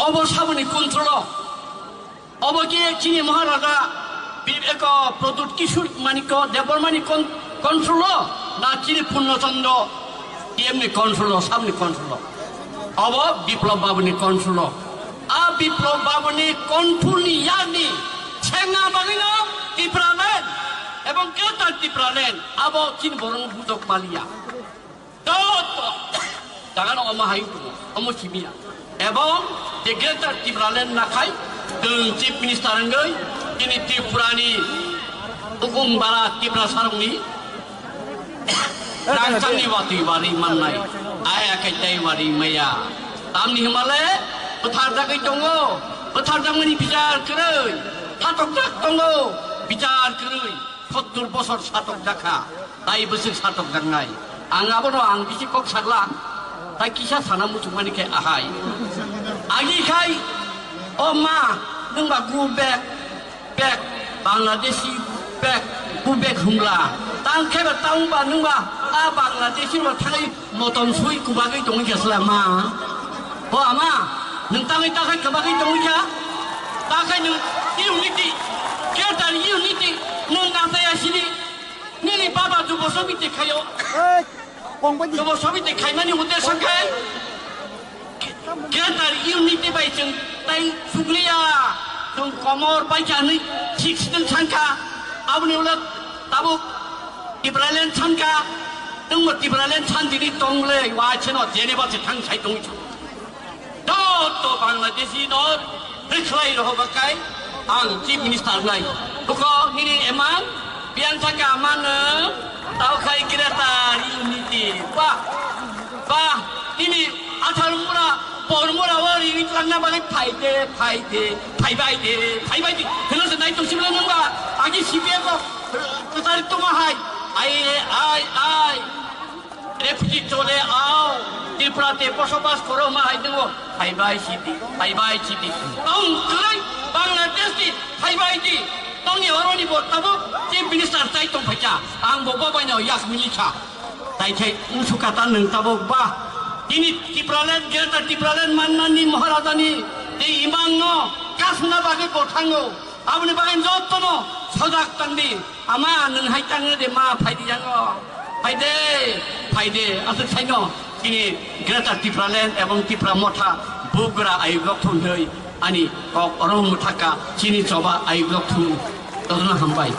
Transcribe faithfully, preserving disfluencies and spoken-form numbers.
Obo saboni control o. Obo khe chini Maharaja Bi-, eko Pradyut Kishore Manikya Debbarmani kon-, control o, na chini Purno Chandra T M ni control o, saboni control o. Obo Biplab Babuni control o. A Biplab Babuni control ni yakni sengna bagwino Tipraland ebong Greater Tipraland abo chini borokno bujok maliya. Joto jagano omo hai tongo, omo simiya. Ebong je Greater Tipraland nakhai, chwng Chief Minister wngwi chini Tripurani ukung bara Tiprasarokni rangchakni watwi wari mannai, aya kaitai wari maya. Tamni himale bwtharjagwi tongo, bwtharjakmani bichar kwrwi, thatok jak tongo, bichar kwrwi. Sottur bosor satok jakha, tai bwswk satok jaknai. Ang abono ang bisi kok sakla, tai kisa sana muchungmani khe ahai. Agi khai, o ma, nwng ba go back, back, Bangladeshi back, go back humla. Tang khe ba tang ba nwng ba, a Bangladeshi ba thangwi Motom sui kubagwi tongwi kha sla ma. Bo ama, nwng tangwi takhai kubagwi tongwi kha. Takhai nwng unity, Greater unity, nwng nathai asini. Nini baba jubo sobi te khayo. Ei, kong bai di. Jubo sobi te khaimani uddesho khe Greater unity bai chwng tai sukliya. Chwng komor bai chanwi sixteen sankha. Aboni ulo tabuk Tipraland sankha, nwngbo Tipraland santini tongle, waiseno Geneva se thang sai tongwi tong. Joto Bangladeshi no rikhlai rohoba kai ang Chief Minister nai. Buko nini emang, biyang thangka amang, tao khai Greater unity. Ba, ba, nini athar mura, por mura o ri langna bagwi phaide, phaide, phaibai de, phaibai de. Hino se nai tong sibla nwngba, agi C P M ko Kwtal tuma hai, ai, ai, ai. Refugee chole ao, Tripura te bosobas koro ma hai dungo. Phaibai sidi, phaibai sidi. Tong kwrwi Bangladesh di, phaibai di. Tongni oroni bo tabuk Chief Minister tai tong phaikha. Ang bo bo baino yak mili kha. Tai khai usu kata nwng tabuk ba. Tini Tipraland, Greater Tipraland mannani Maharajani tei imang no kasna bagwi bo thango. Aboni bagwi jotono sojak tangdi. Ama, nwng hai tangre de ma, phaidi yango. Phaide, phaide, aswk saino chini Greater Tipraland ebong Tipra Motha bugra ayuglok thung hwnwi ani kok oro mwthaka chini choba ayuglok thung. Jotono hambai.